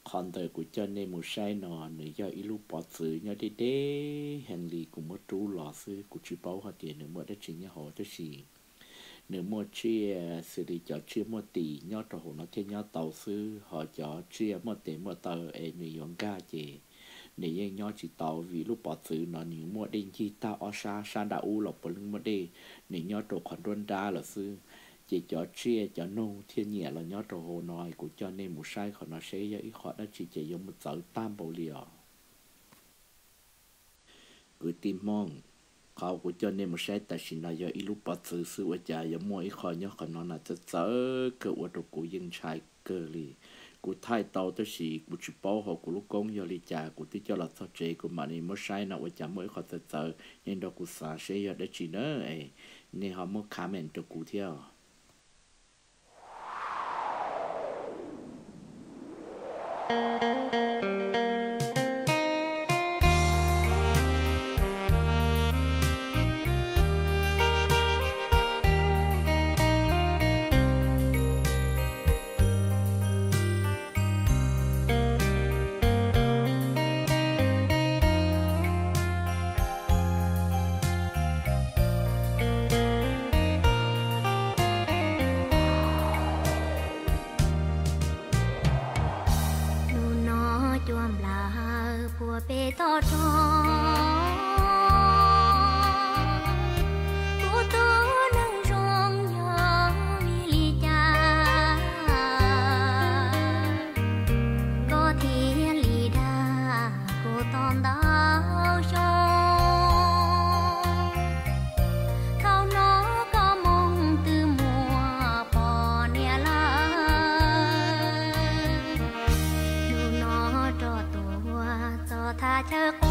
Qhov ntawm kuv coj nej mus saib no nws yog ib lub pov txwv nyob deb deb heev li, kuv muab rub los xwb, kuv tsis paub hais tias nws muaj dab tsi nyob hauv, tab sis nws muaj tsiaj xws li cov tsiaj muaj tis nyob rau hauv no thiaj nyob tau xwb, ho cov tsiaj muaj tes muaj taw es nws yuav nkag ces nws yeej nyob tsis tau, vim lub pov txwv no nws muaj dej ncig tag ob sab, sab nram ub los puav leej muaj dej, nws nyob rau qhov nruab nrab lawm xwb. Ces cov tsiaj cov noog thiaj nyiam los nyob rau hauv no. Kuv coj nej mus saib qhov no seb yog ib qho dab tsi ces yuav mus txawv tag npaum li os. Kwv tij Hmoob, qhov kuv coj nej mus saib tam sim no yog ib lub pov txwv xwb, ua cas yuav muaj ib qho nyob qhov no na, txawv txawv kawg ua rau kuv yeej ntshai kawg li. Kuv thaij tau tab sis kuv tsis paub hauv kuv lub koob yog li cas, kuv twb coj los txog tsev kuv mam li muab saib no ua cas muaj ib qho txawv txawv, nej nrog kuv xav seb yog dab tsi na. Nej ho muab comment rau kuv thiab. Hnub no cua nplawm puag pem toj roob, kuv tus neeg zoo yog vim li cas koj thiaj li dag kuv tau ntau xyoo. Thaum no koj mus twb muaj poj niam lawm, hnub no rov tuaj txog thaj chaw